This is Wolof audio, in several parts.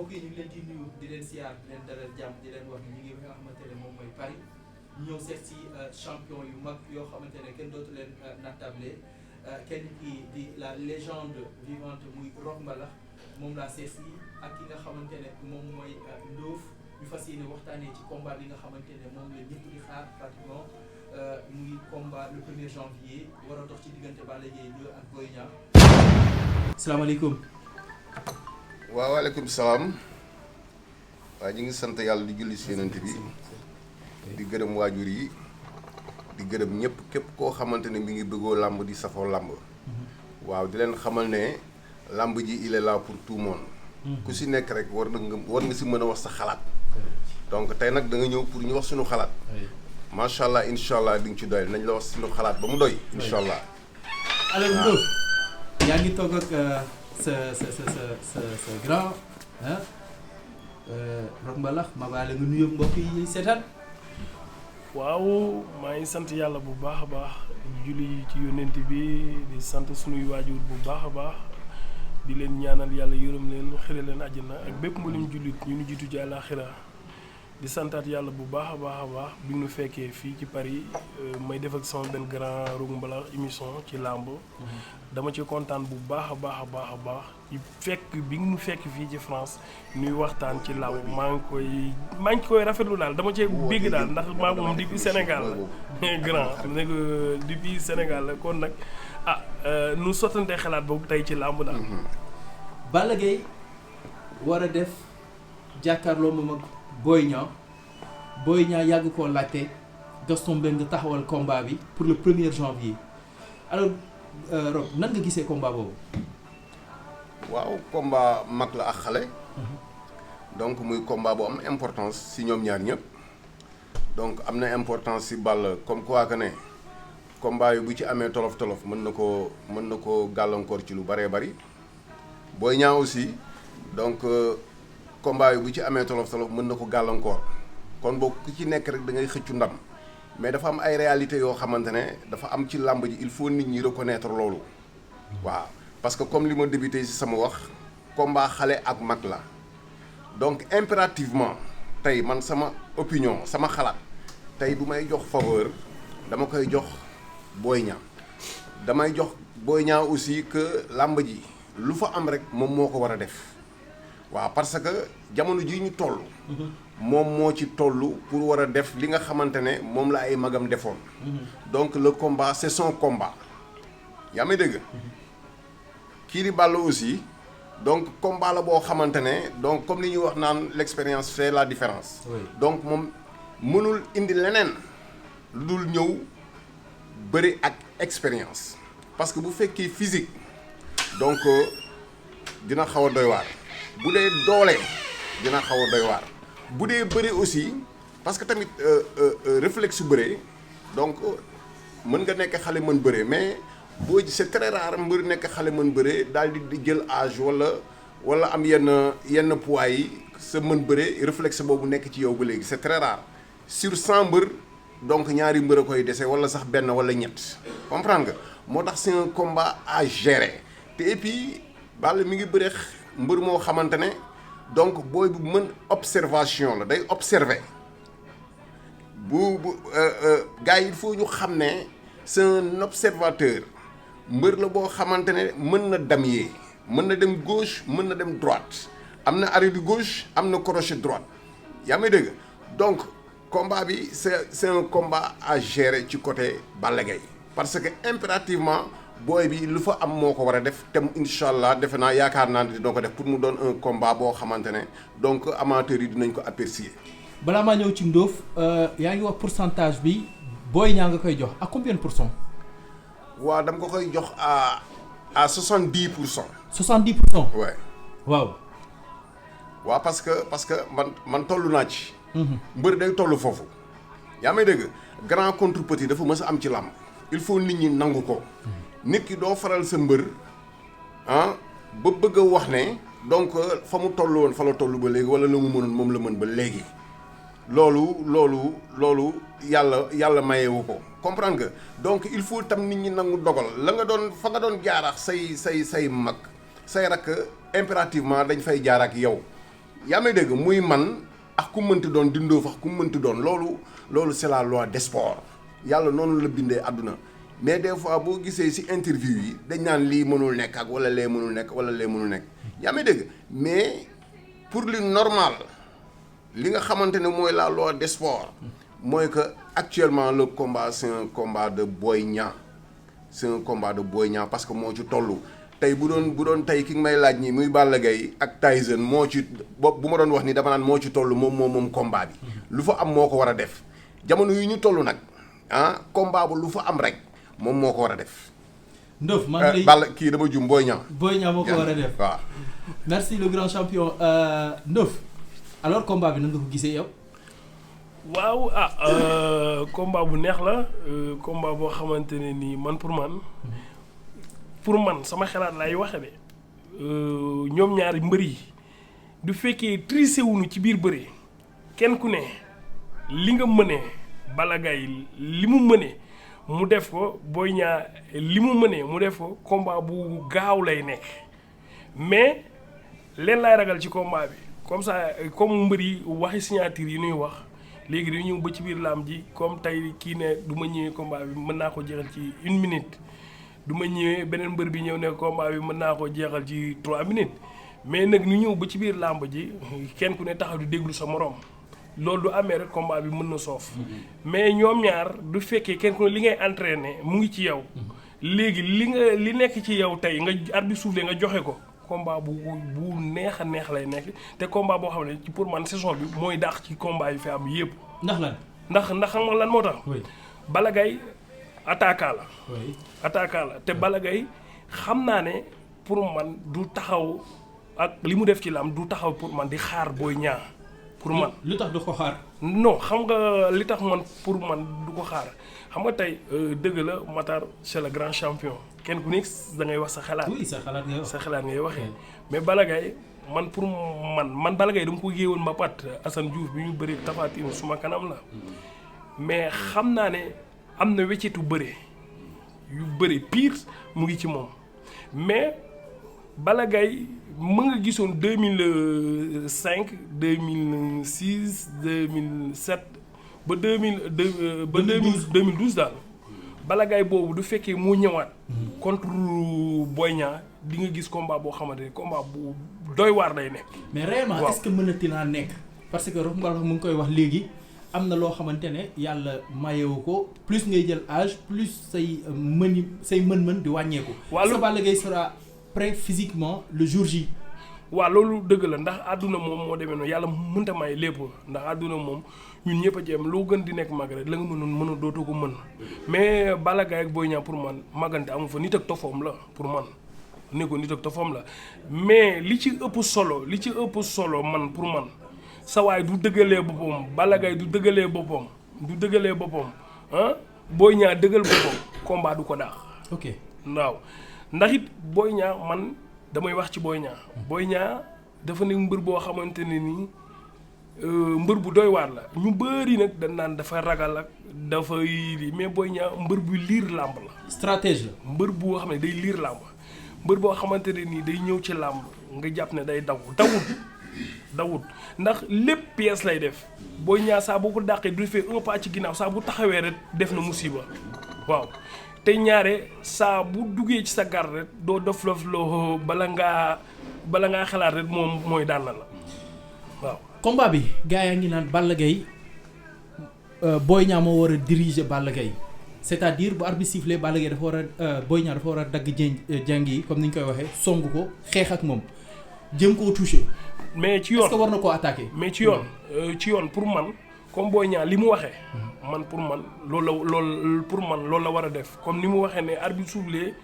mbokk yi ñu ngi leen di nuyu di leen siyaar di leen dalal jàmm di leen wax ni ñu ngi nga xamante ne moom mooy Paris ñu ñëw seet si champion yu mag yoo xamante ne kenn dootu leen nattable kenn ki di la légende vivante muy Rock Mbalax moom laa seet si ak ki nga xamante ne moom mooy Ndof ñu fas yéene waxtaanee ci combat bi nga xamante ne moom la ñëpp di xaar pratiquement muy combat le 1er janvier war a dox ci diggante Balla Gaye 2 ak Boy Niang. salaamaaleykum. waaw waaleykum salaam. waaw ñu ngi sant yàlla di julli si yonent bi di gërëm waajur yi di gërëm ñëpp képp koo xamante ne mi ngi bëggoo làmb di safoo làmb. waaw di leen xamal ne làmb ji il est là pour tout le monde. ku si nekk rek war nga si mën a wax sa xalaat. donc tey nag da nga ñëw pour ñu wax suñu xalaat. macha allah incha allah di nga ci doy nañ la wax suñu xalaat ba mu doy. incha allah. alors Ndof yaa ngi toog ak sa grand Rock Mbalax ma baale nga nuyu mbokk yi seetaan. waaw maa ngi sant yàlla bu baax a baax di julli ci yónnent bi di sant sunuy waajur bu baax a baax di leen ñaanal yàlla yërëm leen xëre leen àjjana ak bépp mboolem jullit ñu nu jiitu ci àllaaxira di santaat yàlla bu baax a baax bi ñu fekkee fii ci Paris may def ak sama benn grand Rock Mbalax émission ci làmb dama ci kontaan bu baax a baax ci fekk bi ñu fekk fii ci France ñuy waxtaan ci làmb maa ngi koy rafetlu daal dama cee bégg daal ndax maa moom depuis Sénégal la grand nekk depuis Sénégal la kon nag nu sottante xalaat boobu tey ci làmb daal. Balla Gaye war a def jàkkaarloo moom ak Boy Niang yàgg koo laajte Gaston Mbengue taxawal combat bi pour le 1er janvier alors Rock nan nga gisee combat boobu. waaw combat mag la ak xale. donc muy combat bu am importance si ñoom ñaar ñëpp. donc am na importance si Balla comme quoi que ne combat yi bu ci amee tolof tolof mën na ko gàllankoor ci lu bëree bëri. Boy Niang aussi donc. combat yi bu ci amee tolof tolof mën na ko gàllankoor kon boo ku ci nekk rek da ngay xëccu ndam mais dafa am ay réalités yoo xamante ne dafa am ci làmb ji il faut nit ñi reconnaître loolu. waaw parce que comme li ma débuté ci sama wax combat xale ak mag la donc impérativement tey man sama opinion sama xalaat tey bu may jox faveur dama koy jox Boy Niang damay jox Boy Niang aussi que làmb ji lu fa am rek moom moo ko war a def. waaw parce que jamono jii ñu toll. moom moo ci toll pour war a def li nga xamante ne moom la ay magam defoon. donc le combat c'est son combat. yaa may dégg. kii di Balla aussi donc combat la boo xamante ne donc comme li ñuy wax naan l'expérience fait la différence. Oui. donc moom mënul indi leneen lu dul ñëw bëri ak expérience. parce que bu fekkee physique donc dina xaw a doy waar. bu dee doole dina xaw a doy waar bu dee bëri aussi parce que tamit réflexe bëre donc mën nga nekk xale mën bëre mais boo c'est très rare mbër nekk xale mën bëre daal di jël âge wala am yenn poids yi sa mën bëre réflexe boobu nekk ci yow ba léegi c'est très rare sur 100 mbër donc ñaari mbër a koy dese wala sax benn wala ñett comprendre nga moo tax c'est un combat à gérer te et puis Balla mi ngi bëre mbër moo xamante ne donc booy bu mën observation la day observer bu gars yi il faut ñu xam ne c'est un observateur mbër la boo xamante ne mën na damier mën na dem gauche mën na dem droite am na arrêt de gauche am na crochet droite yaa may dégg donc combat bi c'est un combat à gérer ci côté Balla Gaye parce que impérativement booy bi lu fa am moo ko war a def te incha allah defe naa yaakaar naa ne dina ko def pour mu doon un combat boo xamante ne donc amateurs yi dinañ ko apprécier. balaa maa ñëw ci Ndof yaa ngi wax pourcentage bi Boy Niang nga koy jox à combien pour cent. waaw dama ko koy jox à 70%. 70%. ouais. waaw. waaw parce que man toll naa ci. mbër day toll foofu. yaa may dégg grand contre petit dafa mës a am ci làmb il faut nit ñi nangu ko. nit ki doo faral sa mbër ba bëgg a wax ne donc fa mu toll woon fa la toll ba léegi wala la mu mënoon moom la mën ba léegi loolu yàlla mayewu ko comprendre nga donc il faut tam nit ñi nangu dogal la nga doon fa nga doon jaarax say mag say rakk impérativement dañ fay jaar ak yow yaa may dégg muy man ak ku mënti doon dindoo fax ku mënti doon loolu c'est la loi des sports yàlla noonu la bindee àdduna mais des fois boo gisee ci interview yi dañ naan lii mënul nekk ak wala lee mënul nekk wala lee mënul nekk yaa may dégg mais pour li normal li nga xamante ne mooy la loi des sports mooy que actuellement le combat c'est un combat de Boy Niang c'est un combat de Boy Niang parce que moo ci toll tey bu doon tey ki nga may laaj ñi muy Balla Gaye ak Tyson moo ci bu ma doon wax ni dama naan moo ci toll moom combat bi lu fa am moo ko war a def jamono yu ñu toll nag combat bu lu fa am rek moom moo ko war a def. Ndof maa ngi lay Balla kii dama jum Boy Niang. Boy Niang moo ko war a def waaw. merci le grand champion Ndof alors combat bi nan nga ko gisee yow. waaw combat bu neex la combat boo xamante ne nii man pour man sama xalaat laay waxe de ñoom ñaari mbër yi du fekkee triché wuñu ci biir bëre kenn ku ne li nga mënee Balla Gaye li mu mënee mu def ko Boy Niang li mu mënee mu def ko combat bu gaaw lay nekk mais leen laay ragal ci combat bi comme ça comme mbër yi waxi signature yi ñuy wax léegi dañu ñëw ba ci biir làmb ji comme tey kii ne du ma ñëwee combat bi mën naa ko jeexal ci 1 minute du ma ñëwee beneen mbër bi ñëw ne combat bi mën naa ko jeexal ci 3 minutes mais nag ñu ñëw ba ci biir làmb ji kenn ku ne taxaw di déglu sa morom loolu du amee rek combat bi mën na soof mais ñoom ñaar du fekkee kenn ku ne li ngay entraîné mu ngi ci yow léegi li nekk ci yow tey nga arbitre soufflé nga joxe ko combat bu neex a neex lay nekk te combat boo xam ne ci pour man saison bi mooy dàq ci combat yi fi am yëpp. ndax lan ndax xam nga lan moo tax. oui Balla Gaye attaquant la. oui attaquant la te Balla Gaye xam naa ne pour man du taxaw ak li mu def ci lam du taxaw pour man di xaar Boy Niang pour man. lu tax du ko xaar. non xam nga li tax man pour man du ko xaar xam nga tey dëgg la Matar c'est le grand champion. kenn ku nekk da ngay wax sa xalaat. oui sa xalaat ngay wax sa xalaat ngay waxee. mais Balla Gaye man pour man Balla Gaye dama ko géewoon ma pat Assane Diouf bi ñu bëri Tapha Tine suma kanam la mais xam naa ne am na weccetu bëre yu bëri pire mu ngi ci moom mais Balla Gaye mu nga gisoon 2005 2006 2007 ba 2012 daal. Balla Gaye boobu du fekkee moo ñëwaat contre Boy Niang di nga gis combat boo xamante ne combat bu doy waar day nekk. mais réellement est-ce que mën na nekk parce que Rof Mbalax mu ngi koy wax léegi am na loo xamante ne yàlla mayewu ko plus ngay jël âge plus say mën-mën di wàññeeku. waaw est-ce que Balla Gaye sera prêt physiquement le jour J. waaw loolu dëgg la ndax àdduna moom moo demee noonu yàlla mënta may lépp ndax àdduna moom ñun ñëpp a ci am loo gën di nekk mag rek la nga mënoon dootoo ko mën mais Balla Gaye ak Boy Niang pour man magante amu fa nit ak tofoom la pour man ne ko nit ak tofoom la mais li ci ëpp solo man pour man sa waay du dëggalee boppam Balla Gaye du dëggalee boppam Boy Niang dëggal boppam combat du ko daax. ok waaw ndax it Boy Niang man damay wax ci Boy Niang. Boy Niang dafa nekk mbër boo xamante ne nii mbër bu doy waar la ñu bëri nag dañ naan dafa ragal ak dafa yii mais Boy Niang mbër bu liir làmb la. stratège la. mbër boo xam ne day liir làmb mbër boo xamante ne nii day ñëw ci làmb nga jàpp ne day dawut ndax lépp pièce lay def Boy Niang saa boo ko dàqee du defee un pas ci ginnaaw saa bu taxawee rek def na musiba waaw te ñaare saa bu duggee ci sa gar rek doo dof loo bala ngaa xalaat rek moom mooy daan na la waaw. combat bi gars yaa ngi naan Balla Gaye Boy Niang moo war a diriger Balla Gaye c'est-à-dire bu arbitre sifflé Balla Gaye dafa war a Boy Niang dafa war a dagg jàng yi comme ni ñu koy waxee song ko xeex ak moom jëm koo toucher. mais ci yoon est-ce que war na koo attaquer. mais ci yoon pour man comme Boy Niang li mu waxee. man pour man loolu la war a def comme ni mu waxee ne arbitre sifflé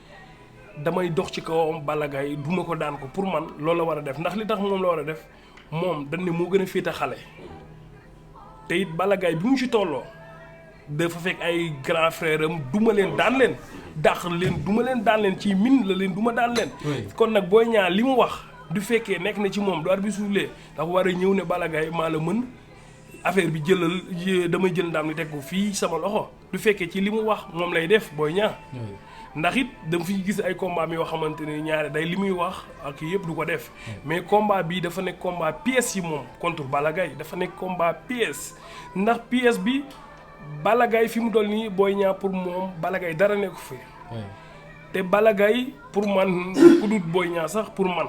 damay dox ci kawam Balla Gaye duma ko daan ko pour man loolu la war a def ndax li tax moom la war a def moom dañ ne moo gën a féete xale te it Balla Gaye bi mu ci tolloo dafa fekk ay grand frère am duma leen daan leen dàq leen duma leen daan leen ci min la leen duma daan leen. kon nag Boy Niang li mu wax du fekkee nekk na ci moom du arbitre sifflé dafa war a ñëw ne Balla Gaye maa la mën affaire bi damay jël ndam li teg ko fii sama loxo du fekkee ci li mu wax moom lay def Boy Niang ndax it dama fi gis ay combat yoo xamante ne ñaare day li muy wax ak yëpp du ko def mais combat bii dafa nekk combat pièce yi moom contre Balla Gaye dafa nekk combat pièce ndax pièce bi Balla Gaye fi mu dool nii Boy Niang pour moom Balla Gaye dara nekku fi te Balla Gaye pour man ku dut Boy Niang sax pour man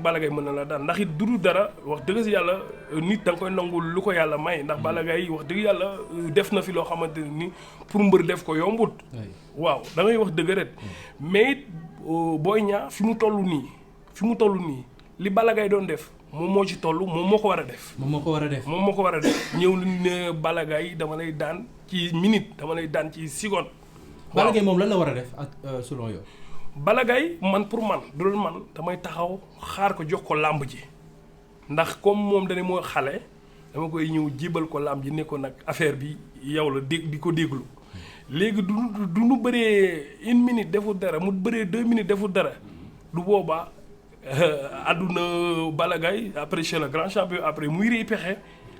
Balla Gaye mën na la daan ndax it du dara wax dëgg si yàlla nit da nga koy nangul lu ko yàlla may ndax Balla Gaye wax dëgg yàlla def na fi loo xamante ne ni pour mbër def ko yombut. waaw da ngay wax dëgg rek mais it Boy Niang fi mu toll nii li Balla Gaye doon def moom moo ci toll moom moo ko war a def. moom moo ko war a def ñëw ne Balla Gaye dama lay daan ci minute dama lay daan ci seconde. Balla Gaye moom lan la war a def ak selon yow. Balla Gaye man pour man du doon man damay taxaw xaar ko jox ko làmb ji ndax comme moom dane mooy xale dama koy ñëw jébal ko làmb ji ne ko nag affaire bi yow la di ko déglu léegi du nu bëree 1 minute deful dara mu bëree 2 minutes deful dara du boobaa àdduna Balla Gaye après chez le grand champion après muy rëy pexe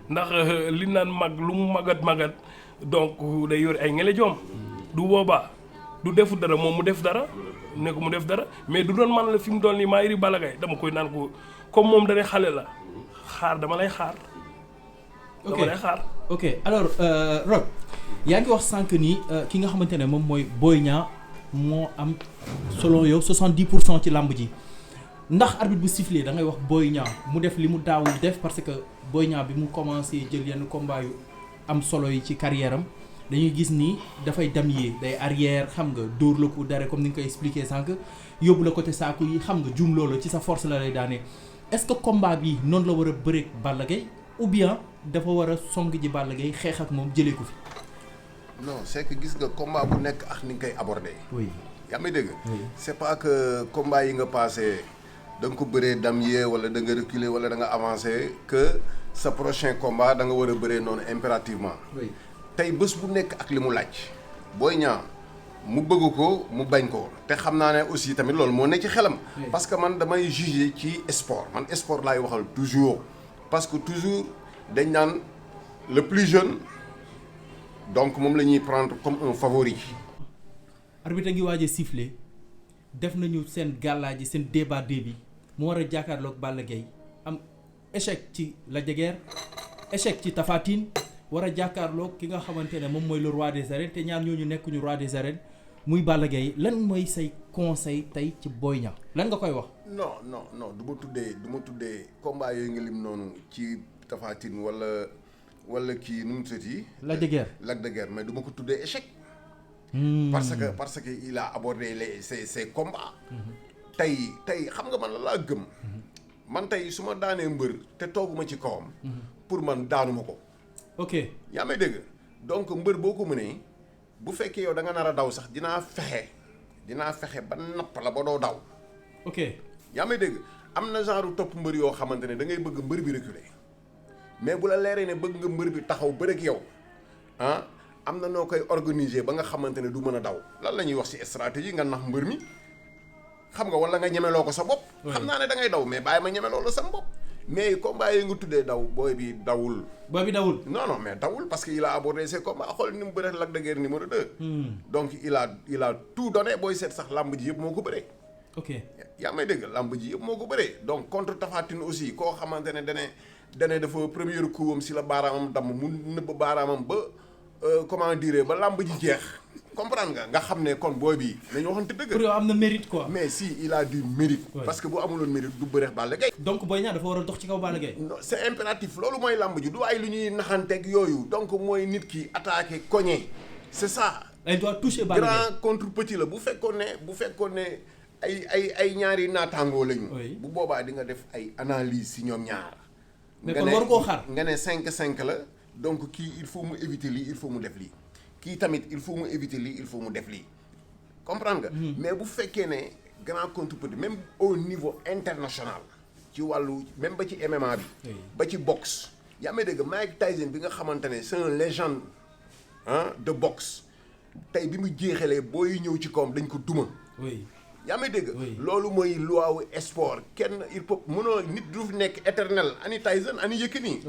ndax li naan mag lu mu magat donc day yor ay ngele joom du boobaa du deful dara moom mu def dara ne ko mu def dara mais du doon man la fi mu doon nii maa iri Balla Gaye dama koy naan ko comme moom dane xale la dama lay xaar. ok alors Rock yaa ngi wax sànq ni ki nga xamante ne moom mooy Boy Niang moo am selon yow 70% ci làmb ji ndax arbitre bu sifflé da ngay wax Boy Niang mu def li mu daawul def parce que Boy Niang bi mu commencé jël yenn combat yu am solo yi ci carrière am dañuy gis ni dafay damyee day arrière xam nga dóor la ko dara comme ni nga koy expliqué sànq yóbbu la côté saaku yi xam nga jum loolu ci sa force la lay daanee est-ce que combat bi noonu la war a bëreeg Balla Gaye ou bien dafa war a song ji Balla Gaye xeex ak moom jëlee ko fi. non c'est que gis nga combat bu nekk ak ni nga koy aborder. oui yaa may dégg. c'est pas que combat yi nga passé da nga ko bëree damyee wala da nga reculer wala da nga avancer que sa prochain combat da nga war a bëree noonu impérativement. oui. tey bés bu nekk ak li mu laaj Boy Niang mu bëgg ko mu bañ ko te xam naa ne aussi tamit loolu moo nekk ci xelam. parce que man damay juger ci sport man sport laay waxal toujours parce que toujours dañ naan le plus jeune donc moom la ñuy prendre comme un favori. arbitre ngi waaj a siffler def nañu seen gàllaaji seen débat bi mu war a jàkkaarloog Balla Gaye am échec ci Lac de Guiers échec ci Tapha Tine war a jàkkaarloog ki nga xamante ne moom mooy le roi des arènes te ñaar ñooñu nekkuñu roi des arènes muy Balla Gaye lan mooy say conseil tey ci Boy Niang lan nga koy wax. non du ma tuddee combat yooyu nga lim noonu ci Tapha Tine wala kii nu mu tuddati. Lac de Guiers mais du ma ko tuddee échec. parce que il a abordé ces combats. tey xam nga man la laa gëm. man tey su ma daanee mbër te tooguma ci kawam. pour man daanuma ko. ok yaa may dégg donc mbër boo ko mënee bu fekkee yow da nga nar a daw sax dinaa fexe ba napp la ba doo daw. ok yaa may dégg am na genre topp mbër yoo xamante ne da ngay bëgg mbër bi reculer mais bu la leeree ne bëgg nga mbër bi taxaw bëre ak yow am na noo koy organiser ba nga xamante ne du mën a daw lan la ñuy wax ci stratégie nga nax mbër mi xam nga wala nga ñemeloo ko sa bopp. xam naa ne da ngay daw mais bàyyi ma ñemeloo la sa bopp. mais combat yi nga tuddee daw booy bi dawul. non mais dawul parce que il a abordé ses combats xool ni mu bëree Lac de Guiers numéro 2. donc il a tout donné booy seet sax làmb ji yëpp moo ko bëree. ok yaa may dégg làmb ji yëpp moo ko bëree donc contre Tapha Tine aussi koo xamante ne dane dafa premier coup am si la baaraamam damm mu nëbb baaraamam ba comment dire ba làmb ji jeex. comprendre nga xam ne kon booy bi nañu waxante dëgg. pour yow am na mérite quoi. mais si il a du mérite. parce que bu amuloon mérite du bëreex Balla Gaye. donc Boy Niang dafa war a dox ci kaw Balla Gaye. non c'est impératif loolu mooy làmb ji du ay lu ñuy naxanteeg yooyu donc mooy nit ki attaqué cogné c'est ça. elle doit toucher Balla Gaye grand contre petit la bu fekkoon ne ay ñaari naataangoo lañu. bu boobaa di nga def ay analyse si ñoom ñaar. mais kon war koo xaar nga ne 5-5 la donc kii il faut mu éviter lii il faut mu def lii. kii tamit il faut mu éviter lii il faut mu def lii comprendre nga. mais bu fekkee ne grand contre petit même au niveau international ci wàllu même ba ci MMA bi. ba ci boxe. yaa may dégg Mike Tyson bi nga xamante ne c'est un légende de boxe tey bi mu jeexalee booy ñëw ci kawam dañ ko duma. yaa may dégg. loolu mooy loi wu sport kenn il faut mënoo nit du fi nekk éternel ani Tyson ani Yékini.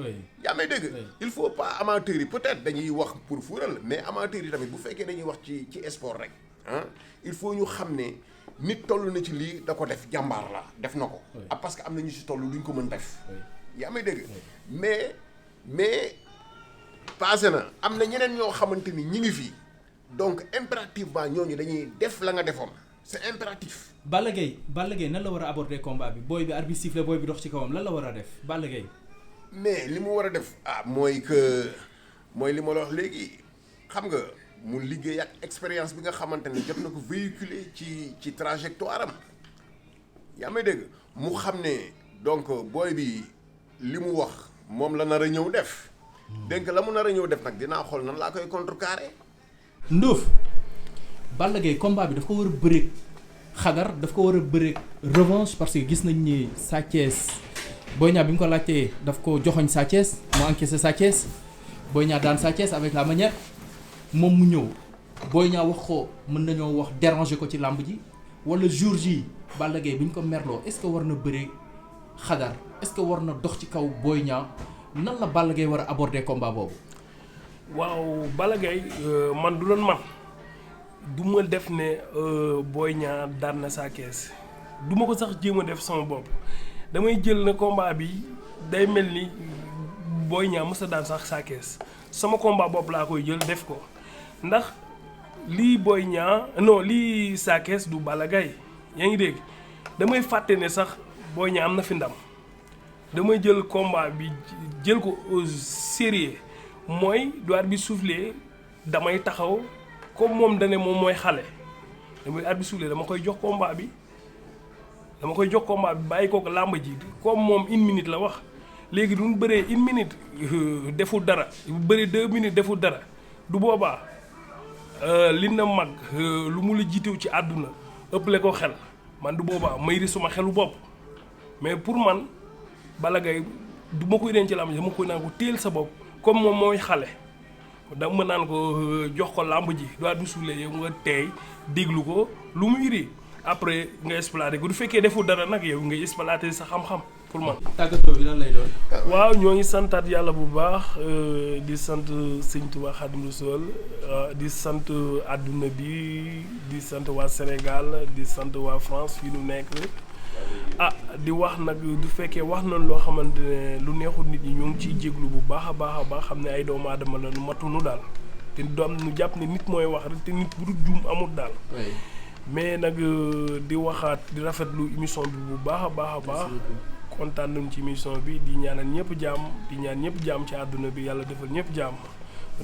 yaa may dégg. il faut pas amateurs yi peut-être dañuy wax pour fuural mais amateurs yi tamit bu fekkee dañuy wax ci sport rek ah il faut ñu xam ne nit toll na ci lii da ko def jàmbaar la def na ko. ah parce que am na ñu si toll duñ ko mën def. yaa may dégg mais passé na am na ñeneen ñoo xamante ni ñi ngi fii donc impérativement ñooñu dañuy def la nga defoon c'est impératif. Balla Gaye nan la war a aborder combat bi booy bi arbitre sifflé booy bi dox ci kawam lan la war a def Balla Gaye. mais li mu war a def mooy li ma la wax léegi xam nga mu liggéey ak expérience bi nga xamante ne jot na ko véhiculer ci trajectoire am yaa may dégg mu xam ne donc booy bi li mu wax moom la nar a ñëw def. dégg la mu nar a ñëw def nag dinaa xool nan laa koy contrecarrer. Ndof Balla Gaye combat bi daf ko war a bëreeg xadar daf ko war a bëreeg revanche parce que gis nañ ni Sa Thiès Boy Niang bi mu ko laajtee daf ko joxoñ Sa Thiès mu encaissé Sa Thiès Boy Niang daan Sa Thiès avec la manière moom mu ñëw Boy Niang wax ko mën nañoo wax déranger ko ci làmb ji wala jour ji Balla Gaye bi ñu ko merloo est-ce que war na bëreeg xadar est-ce que war na dox ci kaw Boy Niang nan la Balla Gaye war a aborder combat boobu. waaw Balla Gaye man du doon man du ma def ne Boy Niang daan na Sa Thiès du ma ko sax jéem a def sama bopp damay jël na combat bi day mel ni Boy Niang mës a daan sax Sa Thiès sama combat bopp laa koy jël def ko ndax lii Boy Niang non lii Sa Thiès du Balla Gaye yaa ngi dégg damay fàtte ne sax Boy Niang am na fi ndam damay jël combat bi jël ko au sérieux mooy du arbitre soufflé damay taxaw comme moom dane moom mooy xale damay arbitre soufflé dama koy jox combat bi bàyyi ko làmb ji comme moom 1 minute la wax léegi duñ bëree 1 minute deful dara bëri 2 minutes deful dara du boobaa li na mag lu mu la jiitew ci àdduna ëpple ko xel man du boobaa may ri suma xelu bopp mais pour man Balla Gaye du ma koy denc ci làmb ji dama koy naan ko téel sa bopp comme moom mooy xale dama naan ko jox ko làmb ji doit du suule yow nga teey déglu ko lu mu iri après nga exploité ko du fekkee deful dara nag yow nga exploité sa xam-xam pour man. tàggatoo bi lan lay doon. waaw ñoo ngi santaat yàlla bu baax di sant Sëñ Tuubaa Xaadimu Rasuul di sant àdduna bi di sant waa Sénégal di sant waa France fi nu nekk. di wax nag du fekkee wax nañ loo xamante ne lu neexul nit ñi ñoo ngi ciy jéglu bu baax a baax xam ne ay doomu aadama la nu matunu daal te doom nu jàpp ne nit mooy wax rek te nit bu dul juum amul daal. mais nag di waxaat di rafetlu émission bi bu baax a baax. kontaan nañu ci émission bi di ñaanal ñëpp jàmm di ñaan ñëpp jàmm ci àdduna bi yàlla defal ñëpp jàmm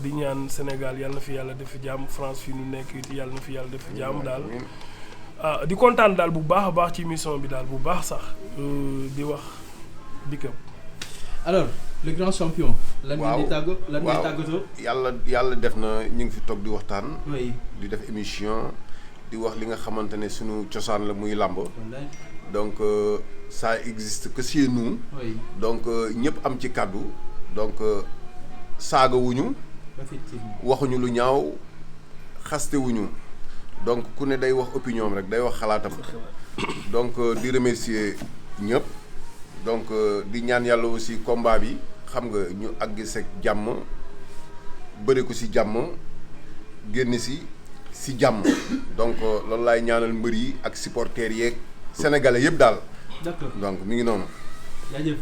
di ñaan Sénégal yàlla na fi yàlla def jàmm France fi nu nekk it yàlla na fi yàlla def jàmm daal. di kontaan daal bu baax a baax ci émission bi daal bu baax sax di wax Big Up. alors le grand champion. waaw lan ngay tàggatoo. yàlla def na ñu ngi fi toog di waxtaan. oui di def émission di wax li nga xamante ne sunu cosaan la muy làmb. donc ça existe que chez nous. oui donc ñëpp am ci kàddu donc saaga wuñu effectivement waxuñu lu ñaaw xaste wuñu donc ku ne day wax opinion rek day wax xalaatam donc di remercier ñëpp donc di ñaan yàlla aussi combat bi xam nga ñu àgg seeg jàmm bëri ko ci jàmm génn ci jàmm donc loolu laay ñaanal mbër yi ak supporters yeeg sénégalais yëpp daal. d'accord donc mi ngi noonu. jaajëf.